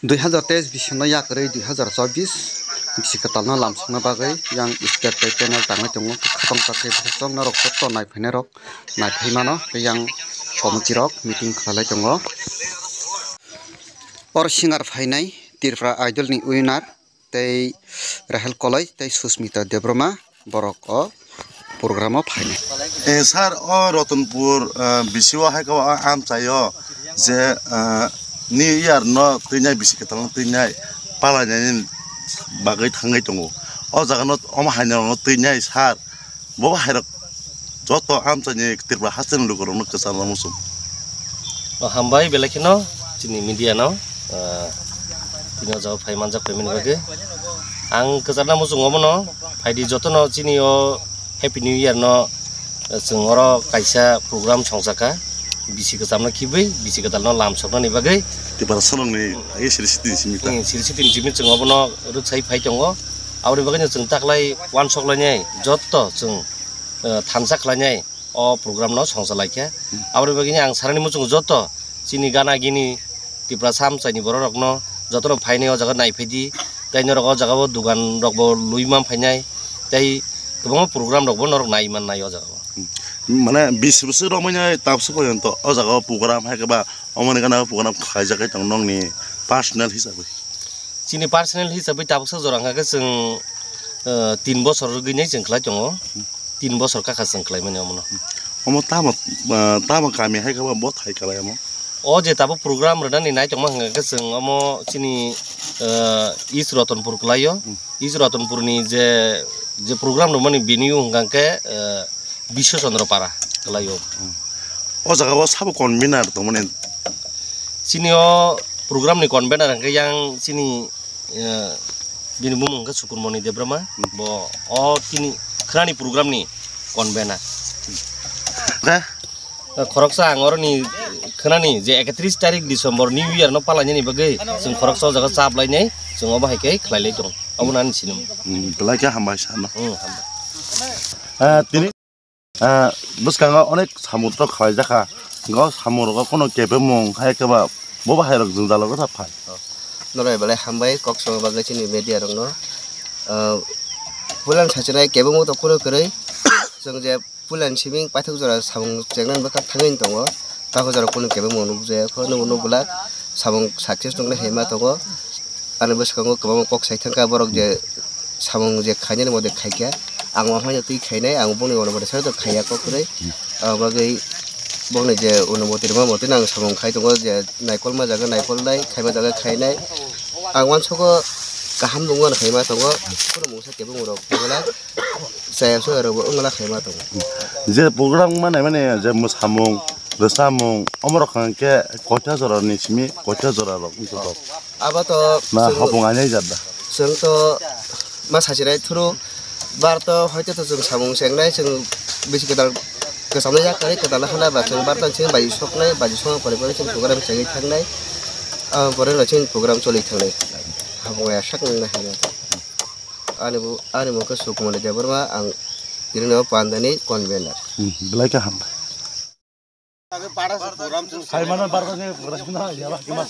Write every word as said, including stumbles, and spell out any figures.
Dui hazar teis bisingno yakarwi dui hazar chobis bisi kwtalno lamsokna bagwi yang state tei panel tangwi tongo. Khatong chakhe bwswk norok joto naiphainairok naiphaimano tei yang committee rok meeting khlailai tongo. Oro singer phainai Tripura Idol ni winner tei Rahel Koloi tei Susmita Debbarma borok o program o phainai. Eh, sir, o Ratanpur, eh, bisi o hai khe o amchai o je, eh, New Year no twinai, bisi kwtal no twinai palainani bagwi thangwi tongo. O jaga no omo hai no twinai sir, bo hai rok joto amchaini Tripura hasteni lukurokno kwchangma muchung. O hambai belai kheno chini media no, ah, tini o jaga phai manjak phaimani bagwi. Ang kwchangma muchung omono phaidi jotono chini o Happy New Year no, ah, chwng oro kaisa program songchakha. Bisi kwchamno khibwi bisi kwtalno lamsoknani bagwi. Tiprasa rokni age siri sitini simi ta. Hmm, siri sitini simi chwng obono rwksai phai tongo. Aboni bagwino chwng taklai uansuk lainai joto chwng, eh, thansa khlainai o program no songcha laikha. Hmm. Aboni bagwino ang sanani muchungo joto chini gana gini Tiprasa amchaini borok rokno jotono phainai o jaga naiphaidi. Tei norok o jaga o dugan rokbo lui man phainai. Tei kwbangma program rokbo norok nai mannai o jaga o. Hmm. Mane bis bwswk romwi nai tabuk porjonto o jaga o program hai khe ba omoni gana o program khlaijak tong nokni personal hisabwi. Chini personal hisabwi tabuksa jora hwnkha khe chwng, eh, tin bosor rwgwinai chwng khlai tongo. Tin bosor kakha chwng khlaimani omono. Omo tamo, eh, tamo kami hai khe bo thai khlai omo? O je tabuk program rwnani naitongma hwnkha khe chwng omo chini, eh, East Ratanpur kwlaio. Hmm. East Ratanpurni je, je program rwmani venue hwnkha khe, eh, Biswa Chandra Para kwlaio. Hmm. O jaga o sabo convener tongmani? Chini o program ni convener hwnkhe yang chini, eh, bini bumung hwnkhe Sukurmoni Debbarma. Hmm. Bo o tini khnani program ni convener. Khe? Eh, khoroksa ang oroni khnani je ekatris tarik December New Year no palainani bagwi chwng khoroksa o jaga chap lainai, chwng obo hai khe khlai lai tong. Obo nani sinimo. Hmm, belai khe hambai sana. Hmm, hambai. Eh, tini Ah, bwskango onek samung tok khlaijakha. Hwnkhe o samung rogo kheno kebengmung hai khe ba bo bahai rok jwngjal rok wngkha phai. Norok belai hambai kok songna bagwi chini media rokno. Ah, puila sachinai kebengmung tok phano kwrwi. Chwng je puila simi paithak jora samung chengnani bwkha thangwi tongo. Takhuk jora kunu kebengmung nukjaya kho, nukgo nukglak samung success tongnai hinwi ma tongo. Ani bwskango kwbangma kok sai thangkha borok je samung je khainani mode khaikha. Ang waphano twi khainai, ang boni uanamati sari to khaiya kok kwrwi. Aboni bagwi bokni je uanamati rwma motino ang samung khai tongo je naikolma jaga naikolnai, khaima jaga khainai. Ang uansukgo kaham nungmano khaima tongo. Kunu mungsa kebengmung rok wngla. Chaya soya rok bo wngla khaima tongo. Je program manai mani je mwsamung, rwchapmung, omorok hwnkhe koita jora ni simi koita jora rok wngthotok. Abo to na chwng, hopung ani jat da. Chwng to ma sachirai thuru bar to hoite to chwng samung chengnai chwng bisi kwtal kwchamnai yak kwrwi kwtal hana ba chwng bar to chwng bai soknai bai sokma pore pore chwng program chengwi thangnai. Abo pore no chwng program choli thangnai. Hopung ya sak nang nai. Ani bo, ani mokhe Sukumoni Debbarma, ang tini no pandani convener. Hmm, belai khe hambai. Hai mano barkha se program na yaba kima.